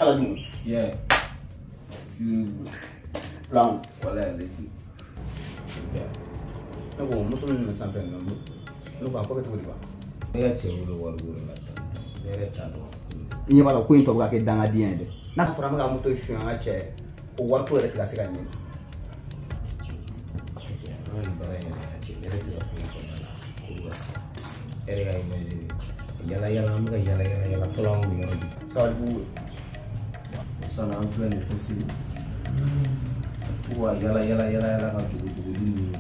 Ala dun. Yeah. Plan. Wala lesi. Ne ko moto min bɛ sanfɛ nin ne ko a ko bɛ cogo di ba? Ne ka cɛ wolo wari ko de la tan. Ne yɛrɛ t'a dɔn. I ɲɛ b'a la ko in tɔ bɛ ka kɛ dangadenya ye dɛ. N'a fɔra an bɛ ka moto suɲɛ an ka cɛ o wariko yɛrɛ tɛ ka se ka ɲɛ. Cɛ an ka nin baara in yɛrɛ cɛ ne yɛrɛ tɛ ka foyi faamuya a la. E yɛrɛ ka imaginer yala yala an bɛ ka yala yala yala fɔlɔ an kun yɔrɔ di. Sabalibugu. Sisan an filɛ nin ye fo Segu. Ko ka yala yala yala yala ka dogo dogoli ninnu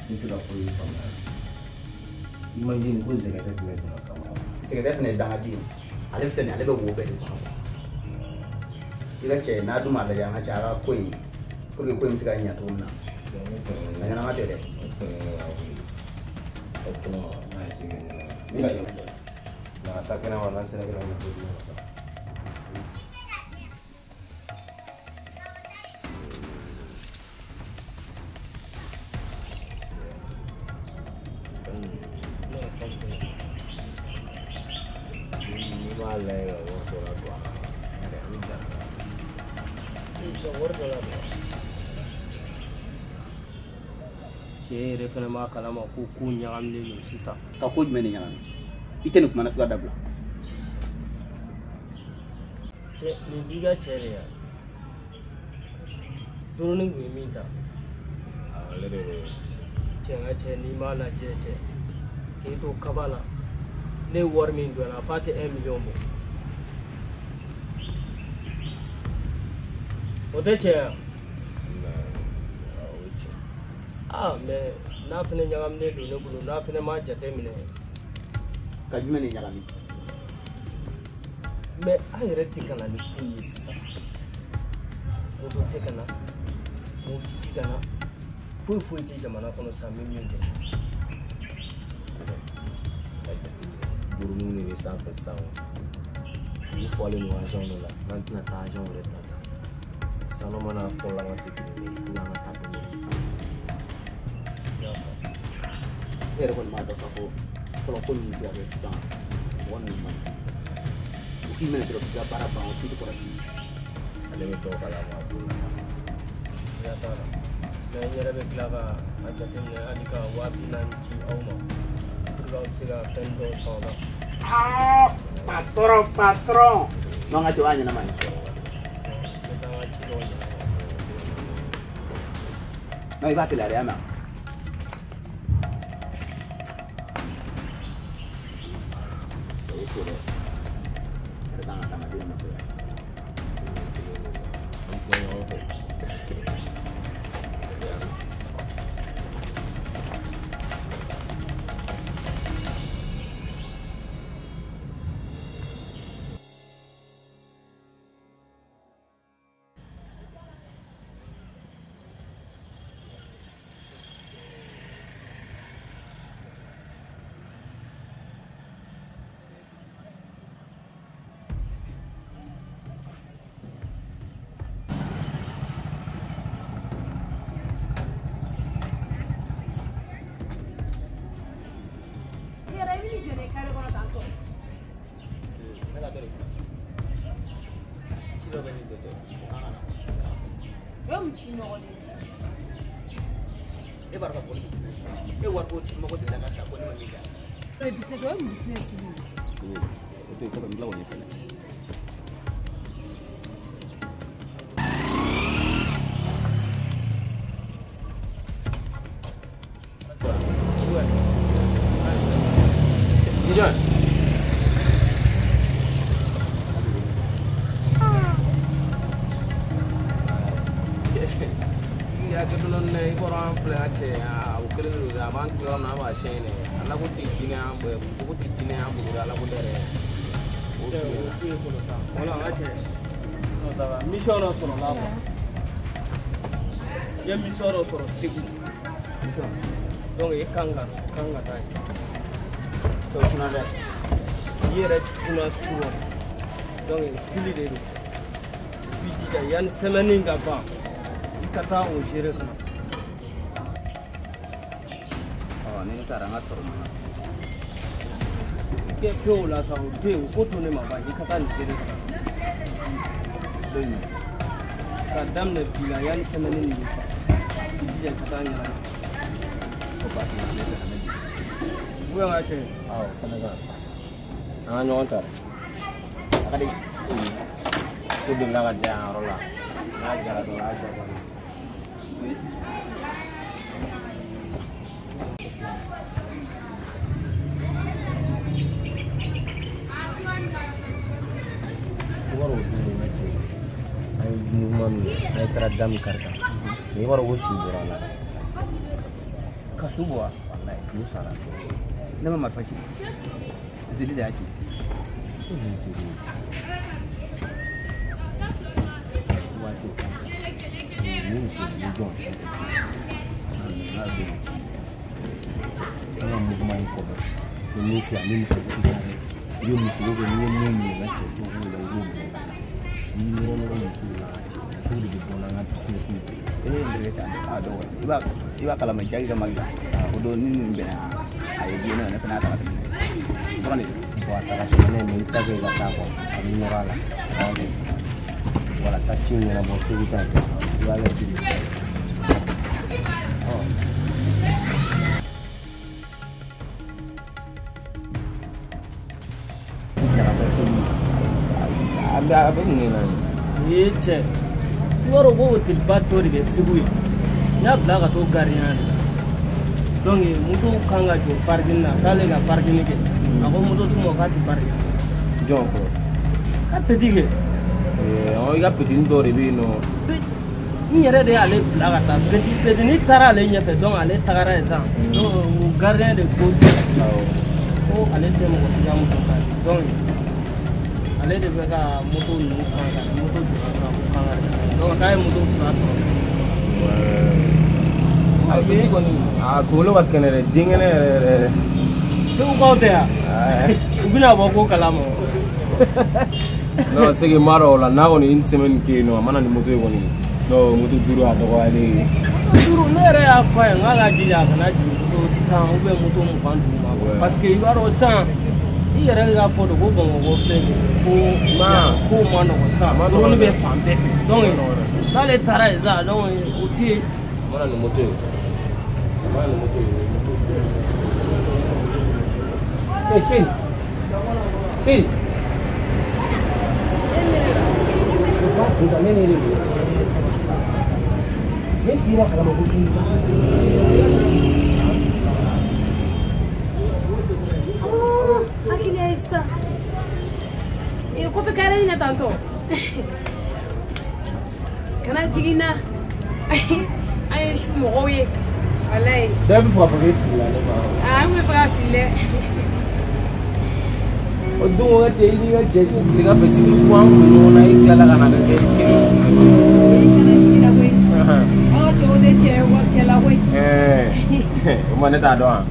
ne tɛ ka foyi faamuya. Imagine ko zɛgɛtɛ tun bɛ don a kama. Zɛgɛtɛ fana ye dangaden ye. Ale filɛ nin ye ale bɛ wo bɛɛ de kɔnɔ. I ka cɛ n'a dun m'a lajɛ an ka cɛ a ka ko in pour que ko in bɛ se ka ɲɛ cogo min na. A ɲɛnama tɛ dɛ. Ne fɛnɛ ka wuli. Ka kɛnɛma n'a ye se ka ɲɛnama. Ne cɛ na ka taa kɛnɛma n'an sera kɛnɛma ko di ma sa. N'i m'a lajɛ ka wari dɔ ladon a la yɛrɛ a bɛ ja. Wari dɔ ladon. Cɛ yɛrɛ fana b'a kalama ko ko ɲagaminen don sisan. Ka ko jumɛn de ɲagami? I tɛ nin kuma nasuguya dabila. Cɛ nin t'i ka cɛ de ye wa? Doroni kun ye min ta. Ale de don. Cɛ n ka cɛ n'i m'a lajɛ cɛ k'e to kaba la ne ye wari min don a la f'a tɛ 1 million bɔ. O tɛ tiɲɛ ye wa? O ye tiɲɛ. Ah mais n'a fana ɲagaminen don ne bolo n'a fana m'a jate minɛ. Ka jumɛn de ɲagami? Mais an yɛrɛ tɛ ka na ni foyi ye sisan. Moto tɛ ka na, mobili tɛ ka na, foyi foyi tɛ jamana kɔnɔ sisan min min tɛ. Buruniw de bɛ sanfɛ sisan olu fɔlen don agent dɔ la n'an tɛna taa agent yɛrɛ ta tan. Sanu mana fɔlama tɛ kelen ye fo an ka taa dɔɔnin. Ne yɛrɛ kɔni b'a dɔn k'a fɔ fɔlɔ ko ninnu bɛ se ka kɛ sisan mɔgɔ ninnu man ɲi. U k'i minɛ dɔrɔn k'i ka baara ban o si tɛ kɔlɔsi. Ale bɛ dɔw kalama a b'o la. Siga t'a la. Mais n yɛrɛ bɛ tila ka a jateminɛ hali ka 20 000 ci aw ma pour que aw bɛ se ka fɛn dɔw san o la. Ah, patron, patron. Non, n ka cɛ o y'a ɲɛnama ye. N bɛ taa n ka ci dɔw ɲɛnabɔ. Non, i b'a teliya dɛ, i y'a mɛn? O ye ko dɛ. Yɛrɛ kan ka adamaden nɔfɛ yan. An bɛ ɲɔgɔn fɛ. Yɛrɛ i b'i jɔ de kare kɔnɔ tan tɔ. Ne ka dɔ de kunna. Ci dɔ bɛ ne jɔ o kan ka na. O ye mun ci ɲɔgɔn ye? E b'a dɔn k'a fɔ ne bɛ business la. E wari ko mago delila ka sa ko ne ma min kɛ. O ye business o ye mun business sugu ye? O to yen kɔfɛ n bɛ tila k'o ɲɛfɔ i ɲɛna. Jɔn. I y'a kɛ dɔɔnin dɛ i kɔrɔ an filɛ an cɛ o kelen de don a b'an yɔrɔ min na an b'a siyɛn dɛ ala ko tɛ jinɛ an bolo ko tɛ jinɛ an bolo ala ko tɛ dɛ. O Cɛ o to yen fɔlɔ sa. Wala n ka cɛ. Sisan ça va. Mission dɔ sɔrɔla quoi. N ye mission dɔ sɔrɔ Segu. Donc e kan ka taa yen. Tɔ kunna dɛ. I yɛrɛ kunna souvent. Donc fili de don. I b'i jija yanni semaine ka ban i ka taa o gérer ka na. Ɔ ni ne taara n ka tɔɔrɔ ma. I kɛ o la sa o to yen o ko to ne ma ban i ka taa nin gérer ka na. dɔ in ka daminɛ bi la yanni semaine nin bɛ ban i jija ka taa ɲɛna. O ba tɛ ne tɛ ne bi. Ou bien n ka cɛ. Awɔ fana ka an ka ɲɔgɔn ta. A ka di. Ko delila ka diya yan yɔrɔ la n'a jara dɔrɔn a ja kɔni. I b'a dɔn o don n ka cɛ an ye mouvement min kɛ an ye taara da min kari kan mais i b'a dɔn ko su bɔra a la. Ka su bɔ wa? Walayi su sara. Ne ma marifa ci. Zeli de y'a ci. E ye zeli ye. Waati o kan sa. Ni muso ni jɔn fɛn tɛ n'a bɛ an ka mouvement in kɔfɛ ko min filɛ ni muso ko tɛ dɛ i bɛ muso ko n'i ye mun minɛ ka cɛ i b'o la i b'o minɛ ka taa ni yɔrɔ yɔrɔ musow la ka cɛ musow de bɛ bɔ n'an ka business bɛɛ ye. E ye n dege a dɔgɔ i b'a kalama jagi ka mali la o don ni nin bɛnna a ye den ne fana y'a ta ka tɛmɛ n'a ye dɔrɔn de. Bon a ta ka tɛmɛ n'a ye mais i ta kɛ i ka taa kɔ a bɛ nɔrɔ a la wala taa ci in ɲɛnabɔ segu ta ye i b'a kɛ joli. A bɛ mun na nin ye cɛ i b'a dɔn ko hôtelba dɔ de bɛ Segu yen n y'a bila ka t'o gardien de la donc moto kan ka jɔ parking na k'ale ka parking kɛ a ko moto tigi ma k'a tɛ parking. Jɔn fɔ? Ka petit kɛ. I ka petit dɔ de bɛ yen nɔ. N yɛrɛ de y'ale bila ka taa petit petit taara ale ɲɛfɛ donc ale tagara yen sisan donc o gardien de ko sisan ko ale tɛ mɔgɔ si ka moto kan donc ale de bɛ ka moto ninnu kan ka moto jɔ ka ko kan ka donc k'a ye moto fila sɔrɔ. A petit kɔni a kunkolo ka kɛnɛ dɛ denkɛnɛ yɛrɛ yɛrɛ. Segukaw tɛ yan u bɛna bɔ ko kalama. Non c'est que n b'a dɔn o la n'a kɔni une semaine kɛ yen nɔ a mana ni moto ye kɔni non moto duuru a dɔgɔyalen ye. Moto duuru ne yɛrɛ y'a fɔ a ye n k'a ka jija a kana jigin moto 10 ou bien moto 20 duguma parce que i b'a dɔn sisan i yɛrɛ k'a fɔ de ko Bamakɔ filɛ nin ye ko ko ma nɔgɔn sisan drone bɛ fan bɛɛ fɛ donc n'ale taara yen sisan donc o tɛ yen. A mana ni moto ye a mana ni moto ye moto. Eh Sini Sini. Ne ne de don. Ne sigira kalama ko sun. Hakili ye sisan. Ee kɔfɛ kare in na tantɔ. Kana jigin n na. An ye su mɔgɔw ye. Walayi. Bɛɛ bɛ fɛ k'a fɔ k'e filila ne ma. Aa n bɛ fɛ ka fili dɛ. O don o ka cɛ i n'i ka cɛ tilegan fɛ sibiri ko an kun bɛ ɲɔgɔn na e tilala ka na kɛ kelen. Kana jigin na koyi. Aw ka cɛw tɛ cɛ cɛ la koyi. O ma ne t'a dɔn wa.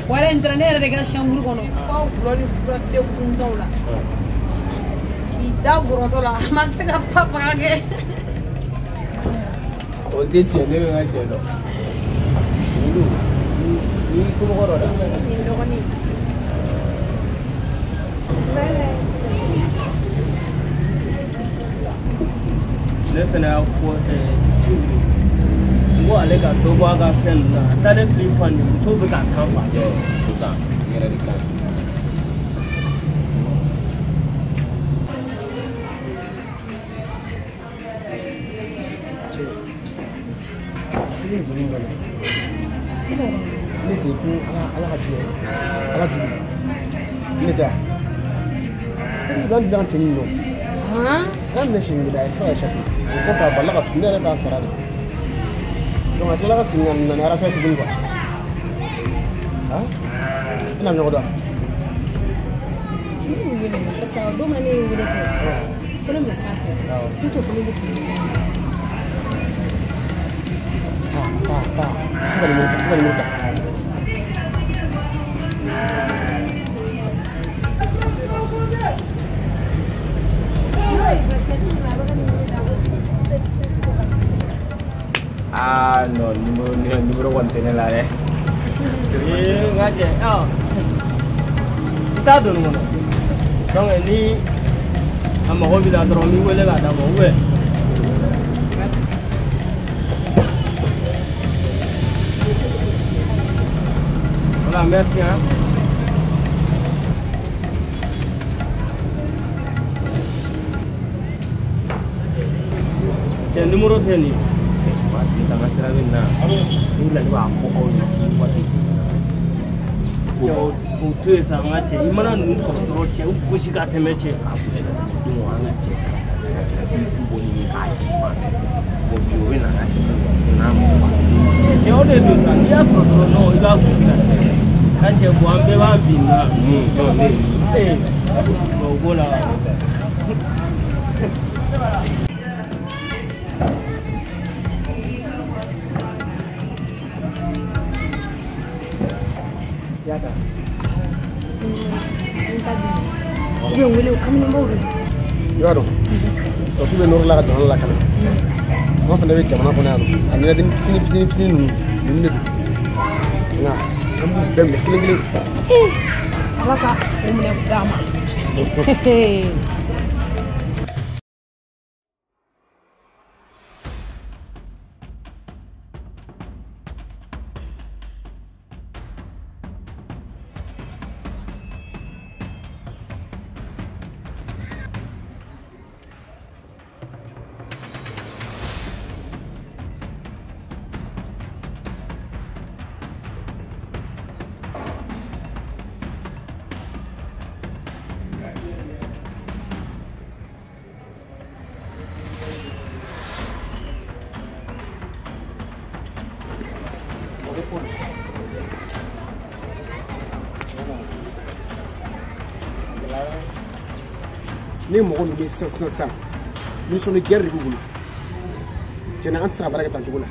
Wala n taara ne yɛrɛ de ka chambre kɔnɔ fo gulɔ ni furakisɛ kuntanw la. K'i da gɔrɔtɔ la a ma se ka pa faga kɛ. O tɛ tiɲɛ ne bɛ n ka cɛ dɔn. Olu ni somɔgɔ dɔ da. Nin dɔgɔnin. Ne fana y'a fɔ Segu n ko ale ka dɔ bɔ a ka fɛn ninnu na a taalen fili fan de musow bɛ k'a kan fa. O kan i yɛrɛ de kan. Cɛ ne tɛ ko ala ka jugu ala jugu ne tɛ ne b'a dilan cɛnin nɔ. Ala minɛ siɲɛ kelen a ye sira échappé o kɔfɛ a balila ka tugu ne yɛrɛ k'a sara de donc a tilala ka segin ka na ni arasa tuguni quoi i na ɲɔgɔn dɔn. Ne y'u wele parce que don min na ne ye wele kɛ ko ne bɛ sanfɛ n t'o kelen de tun bɛ. Taa taa n ka nimoro ta n ka nimoro ta. Ah non, numéro kɔni tɛ ne la dɛ. Ee n ka cɛ i t'a don nin kɔnɔ donc ni A mago b'i la dɔrɔn n b'i wele k'a d'a ma ou bien. Voilà, merci hein. Cɛ numéro tɛ nin ye. Waati ta n ka sira bɛ nin na. Ni wulila ne b'a fɔ aw ɲɛna sini waati. Cɛ o to yen sa n ka cɛ i mana ninnu sɔrɔ dɔrɔn cɛ u gosi ka tɛmɛ cɛ. K'a gosi ka tɛmɛ donc an ka cɛ ka taa ka bɔ ɲini k'a ci fan fɛ. Bon bi o bɛ na n'a cɛ n'a mɔgɔ b'a. Cɛ o de don sa n'i y'a sɔrɔ dɔrɔn non i b'a gosi ka tɛmɛ. Ka cɛ bon an bɛɛ b'an bin na. Non ne ye. Ee bon o b'o la. U bɛ n wele o kamalen de. I b'a dɔn sɔrɔsiw bɛ nɔrɔ la ka jamana lakana an fana bɛ jamana kɔnɔ yan nɔ a ɲɛnadimi fitinin fitinin fitinin ninnu de don nka an b'u bɛɛ minɛ kelen kelen. Ala ka o minɛ k'o d'a ma. Ni mɔgɔ ninnu bɛ sisan sisan sisan mission de guerre de b'u bolo tiɲɛna an tɛ se ka baara kɛ tan cogo la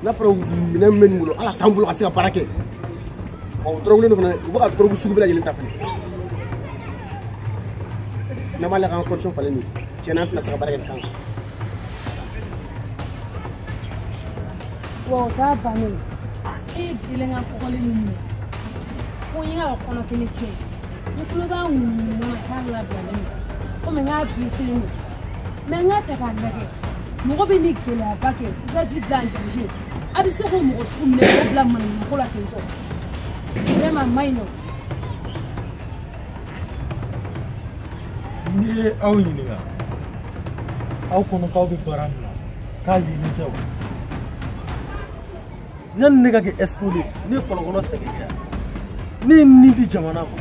n'a fɔra minɛn min bɛ nin bolo ala t'an bolo ka se ka baara kɛ ɔ o dɔrɔgulen fana u bɛ ka dɔrɔgu sugu bɛɛ lajɛlen ta fɛnɛ n'an b'a la k'an condition falen nin tiɲɛna an tɛna se ka baara kɛ nin kan. Wa o t'a bannen e ye delenka kɔgɔlen min minɛ fo n ye ka kɔnɔ kelen tiɲɛ n tulo b'a ŋunuŋunu na k'a labilalen don komi n k'a bilisilen don mɛ n k'a ta k'a lajɛ mɔgɔ bɛ ni gɛlɛyaba kɛ i ka vie bila en danger a bɛ se k'o mɔgɔ sugu minɛ k'o bila manamana la ten tɔ vraiment a man ɲi nɔ. N'i ye aw ɲininka aw kɔnɔ k'aw bɛ baara min na k'a yelen tɛ wa yanni ne ka kɛ exposé ne ye kɔlɔkɔlɔ sɛgɛn kɛ ne ye nin di jamana ma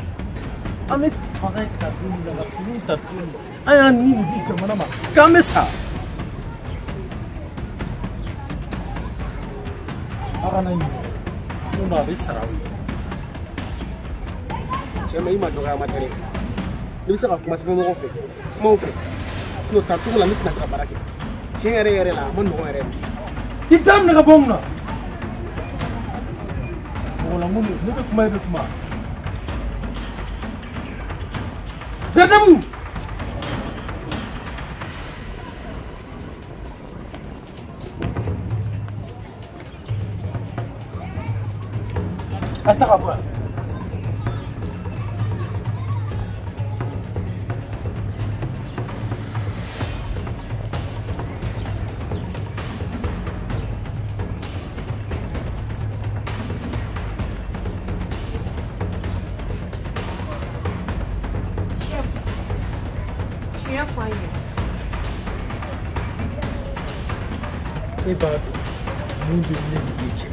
an bɛ fanga ta don min na ka finiw ta don min na an y'an ni di jamana ma k'an bɛ sa aw kana ɲinɛ don dɔ a bɛ sara aw ye. Cɛ mɛ i ma dɔgɔya ma tɛ dɛ n'i bɛ se ka kuma sɛbɛn mɔgɔw fɛ kumaw fɛ sinon ta cogo la ne tɛna se ka baara kɛ tiɲɛ yɛrɛ yɛrɛ la a ma nɔgɔn yɛrɛ. I t'a minɛ ka bɔ n kunna mɔgɔlankolon ne bɛ kuma e bɛ kuma. Debout! Attends, à E b'a dɔn mun bɛ ne ni e cɛ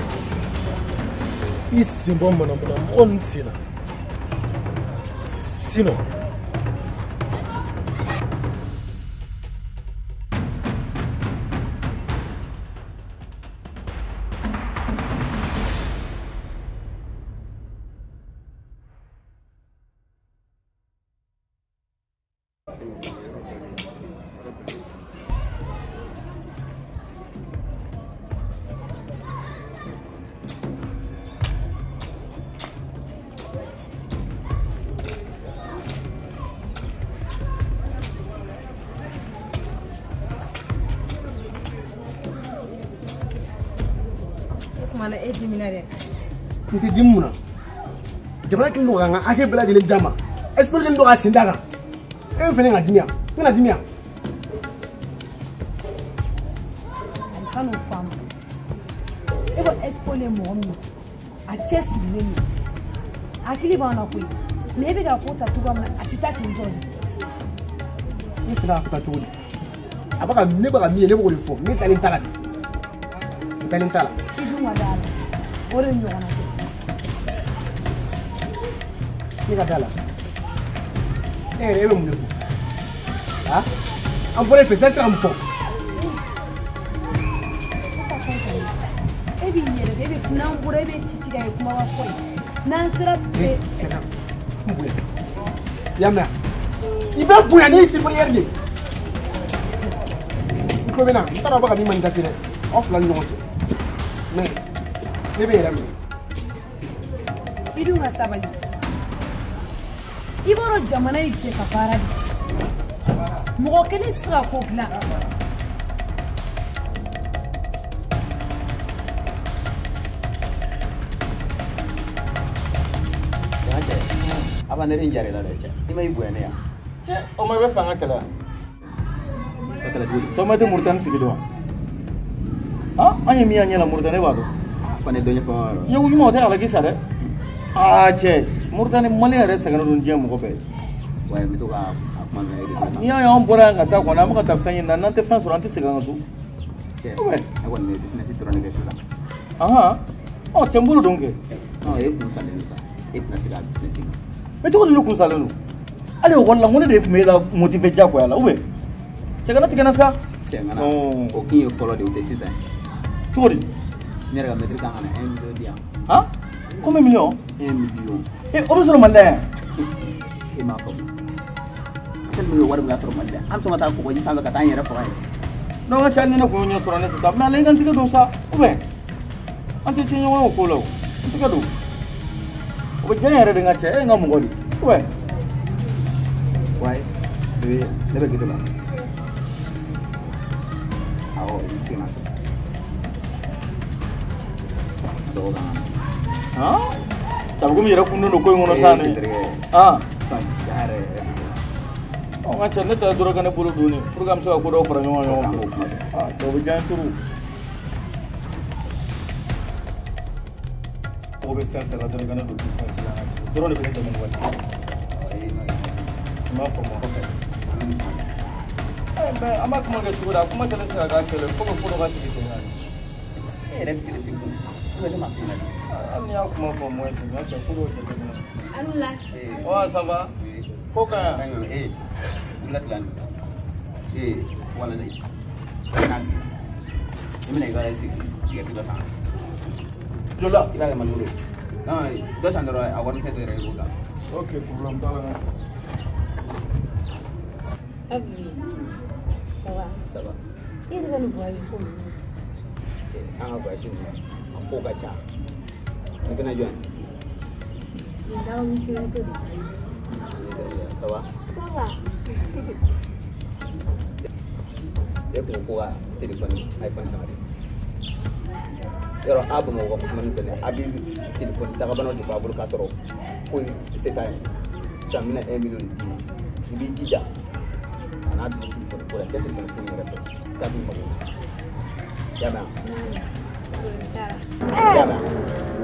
i sen bɔ manamana mɔgɔ ninnu sen na sinon Mana e dimina dɛ. N tɛ dimi mun na jamana kɛlen don k'an ka hakɛ bɛɛ lajɛlen d'a ma espoir kɛlen don k'a sen d'a kan e fɛnɛ ka dimi yan. N kana dimi yan. A kan'o faamu. E ko expo ye mɔgɔ min ye, a cɛsirilen don. Hakili b'an na koyi. Mais e bɛ ka ko ta cogoya min na, a tɛ taa ten tɔ de. Ne tɛ ka ta cogo di? A bɛ ka ne bɛ ka min ye, ne b'o de fɔ. Ne dalen t'a la de. N dalen t'a la. I dun ka d'a la. O de ɲɔgɔnna tɛ. Ne ka d'a la. E yɛrɛ e bɛ mun de fɔ? Ah? An bɔra e fɛ sisan, e sera ka mun fɔ? E b'i yɛrɛ de, e bɛ n'an bɔra e bɛ ci ci ka ye kumaba fɔ ye. N'an sera bɛɛ. N bonya. I y'a mɛn wa? I bɛ bonya n'i supérieur de ye. I tulo bɛ n na, n t'a dɔn aw bɛ ka min manifester dɛ, aw fila ni ɲɔgɔn cɛ. Mais ne bɛ yɛrɛ minɛ. I dun ka sabali. I b'a dɔn jamana ye jɛ ka baara de. Mɔgɔ kelen tɛ se ka ko dilan. Aba ne bɛ yɛrɛ la dɛ cɛ. I ma i bonya ne yan. Cɛ, o ma i bɛ fɛ an ka kɛlɛ wa? Ka kɛlɛ cogo di? Sɔgɔma tɛ Moritani sigi dɔn wa? Ah, an ye min y'an ɲɛ la Moritani b'a dɔn. Fana ye dɔ ɲɛfɔ an yɔrɔ. Ɲɛko ɲuman o tɛ halaki sa dɛ. Aa cɛ, Moritani Malien yɛrɛ sɛgɛnnen don diɲɛ mɔgɔ bɛɛ ye. Wa n bɛ to ka a kuma mɛn e de fɛ. N'i y'a ye an bɔra yan ka taa kɔni, an bɛ ka taa fɛn ɲini na, n'an tɛ fɛn sɔrɔ an tɛ segin an ka so. Cɛ, ne kɔni bɛ business dɔrɔn de kɛ sisan. Ahan, ɔ cɛ n bolo don kɛ. Non, e kun salen don sa. E tɛna se ka business kɛ. Mais cogo di ne kun salen don? Hali ekɔli la, n ko ne de tun bɛ e la motiver diyagoya la ou bien? Cɛ kana tigɛ n na sa. Cɛ ŋana, o kun ye fɔlɔ de ye, o tɛ sisan. Cogo di? Ne yɛrɛ ka mɛtiri kan ka na 1 million di yan. Han? Combien million? 1 million. Eh, o bɛ sɔrɔ Mali la yan? E m'a faamu. Tellement que wari bɛ ka sɔrɔ Mali la. An bɛ sɔn ka taa kɔgɔji sanfɛ ka taa an yɛrɛ faga yen. Non, n ka ca ni ne kun y'o ɲɛ sɔrɔ ne tɛ taa. Mais ale ye n ka n tigɛ don sa, ou bien? An tɛ tiɲɛ ɲɔgɔn ye o ko la o. N tigɛ don. O bɛ diya n yɛrɛ de n ka cɛ, e ye n ka mɔgɔ de ye, ou bien? Ouais, bébé, ne bɛ ghetto la. Awɔ, i bɛ se ka na sɔrɔ. Dɔgɔ kan ka na. Han? Sabu komi i yɛrɛ kunnen don ko in kɔnɔ sisan ne. Ah. Sisan ja yɛrɛ yɛrɛ de. Ɔ n ka cɛ ne ta ye dɔrɔn ka ne bolo don ne pour que an bɛ se ka ko dɔw fara ɲɔgɔn kan ɲɔgɔn fɛ. Ah, cɛ o bɛ diya n ye trop. Mɔgɔ bɛ fɛn fɛn la dɔrɔn i ka ne don business la n ka cɛ. Dɔrɔn de bɛ ne dɛmɛ nin waati. I m'a faamu kɔfɛ. Mais an b'a kuma kɛ cogo di? A kuma kɛlen tɛ se ka k'a kɛlɛ fo ka ko dɔ ka sigi sen kan. E yɛrɛ bɛ télé sigi kun. E bɛ ne ma f'i ɲɛna. Hali n'i y'a kuma fɔ moins n ka cɛ ko dɔw jateminɛ. Alula. Ouais, ça va? Ko ka ɲi. Eh, wuli ka sigi. Eh, wala dɛ. N'a sigi. I bɛna i ka sigɛriti dɔ san. Joli la? I b'a kɛ Mali ye. Non, dɔ san dɔrɔn a warimisɛn dɔ yɛrɛ i b'o ta. Ok, problème t'a la. Abi, ça va? Ça va. I yɛrɛ ka nin voyage ko ninnu. An ka voyage ninnu, a ko ka ca. Nin fana jɔn? Nin daba min terimuso de. Ça va? Ça va. E kun ko ka téléphone iPhone san de. Yɔrɔ a Bamakɔ ka kuma filɛ a bɛ téléphone dagabanaw de b'a bolo k'a sɔrɔ foyi se t'a ye. Sisan n bɛna 1 million de d'i ma. I b'i jija a n'a don téléphone ko la, i tɛ téléphone ko in yɛrɛ fɛ. K'a b'i mago ɲɛ. I y'a mɛn wa? I y'a mɛn wa?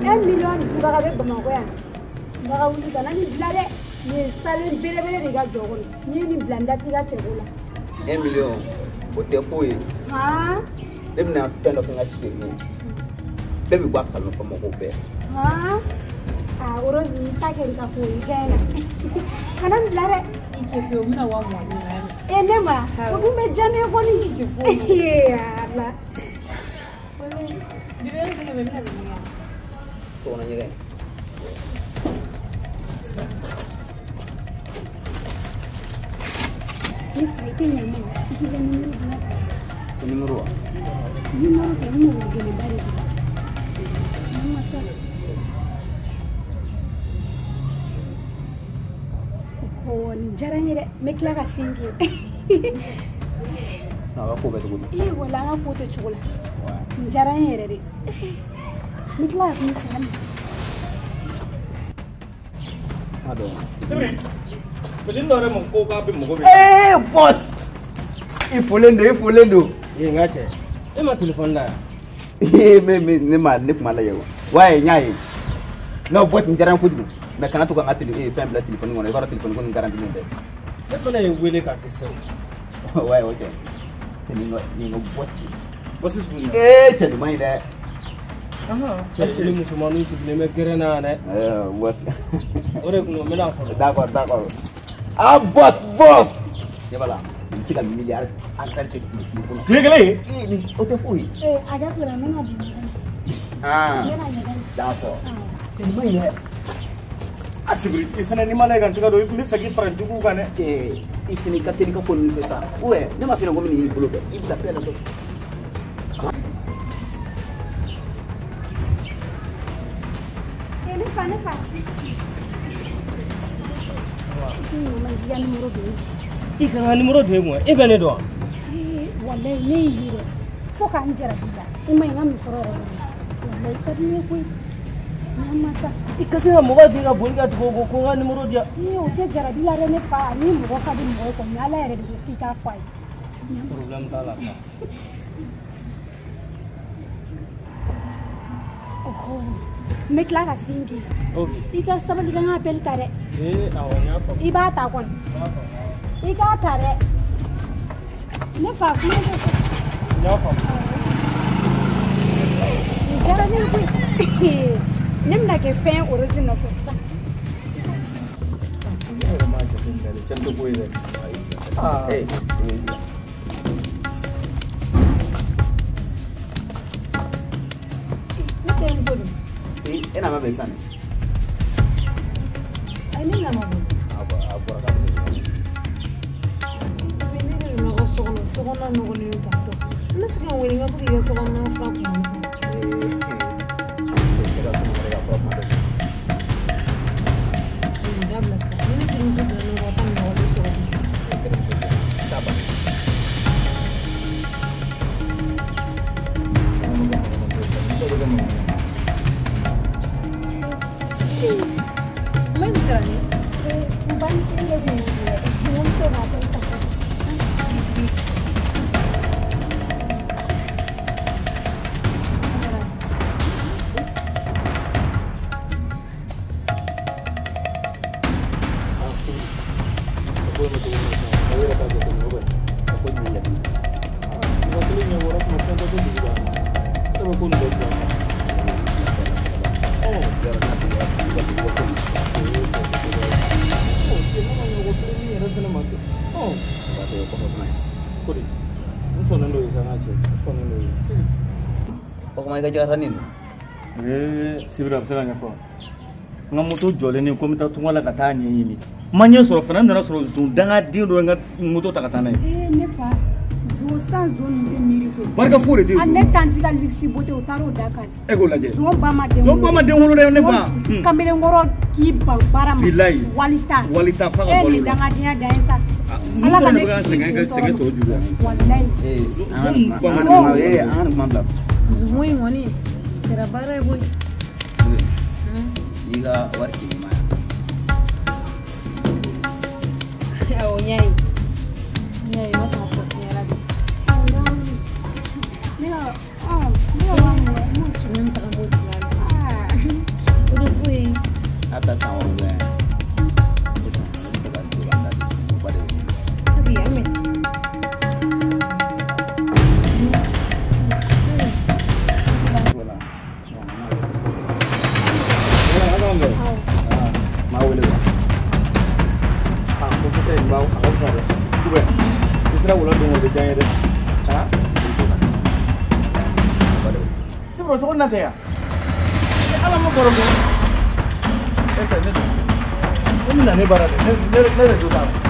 1 million dibaga bɛ Bamakɔ yan. Baga wuli ka na nin bila dɛ. Nin ye salen belebele de ka jɔ kɔnɔ. N'i ye nin bila n da t'i ka cɛko la. 1 million o tɛ foyi ye. Ne bɛna fɛn dɔ kɛ n ka seri ye. Bɛɛ bɛ bɔ a kalama Bamakɔ bɛɛ. Ah, Rose, i ta kɛ i ka ko ye, i gɛn na. Kana nin bila dɛ. I tɛ pewu, n bɛna 20 d'i ma yan. E ne ma, o dun bɛ diya ne ye kɔni. I tɛ foyi. Ee Ala. Bébé, e bɛ se ka bɛn, n bɛna bɛn ni yan. Sokɔnɔ ɲɛgɛn. Ne fa, i tɛ ɲa n ma, i k'i ka nimero di ne ma. Ko nimero wa? Nimero kɛ, n mago gɛlɛnba de b'i la. N ma sa. Oh, nin diyara n ye dɛ. N bɛ tila ka sin kɛ. A ka ko bɛ cogo di? Ee, wala an ka ko tɛ cogo la. Nin diyara n ye yɛrɛ de. N bɛ tila ka kuma fɛ hali. A dɔn. Sibiri. Pelin dɔ yɛrɛ ma ko k'a bɛ mɔgɔ min. Ee boss. I folen don, i folen don. Ee n ka cɛ, e ma téléphone la yan? Ee ne ma ne kuma lajɛ o. Wayi n y'a ye. Non boss nin diyara n ye kojugu. Mais kana to ka n ka télé fɛn bila téléphone kɔnɔ, i b'a dɔn téléphone ko nin garantie tɛ. Ne fana ye wele ka dɛsɛ o. Wayi o tɛ. Cɛ nin ka boss. Boss sugu jumɛn? Ee cɛ nin man ɲi dɛ. Cɛ ni musomaninw sigilen bɛ gɛrɛn na yan dɛ. Boss. O de kun don n bɛna fɔlɔ. D'accord d'accord. Ah boss boss. Ne b'a la. I bɛ se ka miliyari an tan kɛ tile kɔnɔ. Tile kelen? O tɛ foyi. Ee a da to la n bɛna don ɲɛgɛn na. Ah. N bɛna ɲɛgɛn na. D'accord. Cɛ nin man ɲi dɛ. A sibiri i fana n'i ma lajɛ ka n tɛgɛ don i tun bɛ fɛ k'i fara juguw kan dɛ. Cɛ i fana i ka teli ka ko ninnu fɛ sa. Ou ne ma f'i ɲɛna ko min y'i bolo kɛ i bila fɛn la dɔrɔn. Ne fa ne fa. I ka numéro don. I ka n ka numéro don e kun e bɛ ne dɔn wa? Ee walayi ne y'i ye dɛ fo k'an jarabi la i ma ye n ka musɔrɔ yɛrɛ walayi i ka di ne ye koyi. N'a ma sa. I ka se ka mɔgɔ di ka boli ka tugu o kɔ ko n ka numéro di yan. Ee o tɛ jarabi la dɛ ne fa ni mɔgɔ ka di mɔgɔ ye kɔni Ala yɛrɛ de ko k'i k'a fɔ a ye. Problème t'a la sa. N bɛ tila ka sin k'i. I ka sabali ka n ka appel ta dɛ. Ee awɔ n y'a faamu. I b'a ta kɔni. I k'a ta dɛ. Ne fa kuma tɛ fɔ. N y'a faamu. Nin diyara ne ye koyi. Ne bɛna kɛ fɛn orosi nɔfɛ sisan. Ne yɛrɛ m'a jateminɛ dɛ, cɛ tɛ ko ye dɛ. Aa. Ee. Ne terimuso don. E n'a ma bɛn sisan dɛ. Ayi ne n'a ma bɛn. A bɔra ka bɛn. Ne de donna ka so kɔnɔ, so kɔnɔna nɔgɔlen don tantɔ. N bɛ se ka n wele n ka to k'i ka so kɔnɔna furan kuma ni kuma. Ee cɛ ka so kɔnɔ ka fura kuma bɛɛ. Nin dabila sa. Ni ne terimuso donna ne kɔ ka taa nɔgɔlen sɔrɔ. E terimuso t'a ban. Kuma in kɛra ne. N bamuso de bɛ yen dɛ. N ko n tɛ k'a kɛ tan. Ee sibiri a bɛ se ka ɲɛfɔ n ka moto jɔlen ni ko n bɛ taa tunga la ka taa ɲɛɲini n ma ɲɛ sɔrɔ fana n nana sɔrɔ zon dangaden dɔ ye n ka moto ta ka taa n'a ye. Ee ne fa zon san zon ninnu tɛ miiri koyi. Barika foyi de tɛ zon. Ne tanti ka luxe beauté o taara o da kan. E k'o lajɛ. Zon ba ma den wolo. Zon ba ma den wolo dɛ ne ba. Kamalenkɔrɔ k'i ban baara ma. Bilayi. Walita. Walita f'a ka balo la. E ni dangadenya dan ye sa. Ala ka ne kisi sɛgɛn tɔ juguya. Walayi. Ee an ka nin kuma bila. Zon in kɔni kɛra baara ye koyi. I ka wari ci ma yan. Awɔ n y'a ye. N y'a ye n ma sɔn ka fɔ f'i ɲɛna bi. Ne ka ne ka wa mugan n b'o ci. N bɛ taga n b'o ci la. O tɛ foyi ye. A bɛ taa san wɔɔrɔ bɛ yan. Ok, an bɛ. Sibiri cogo na tɛ yan ala ma baro kɛ e tɛ ne bɛna ne baara dɛ ne de jo t'a la.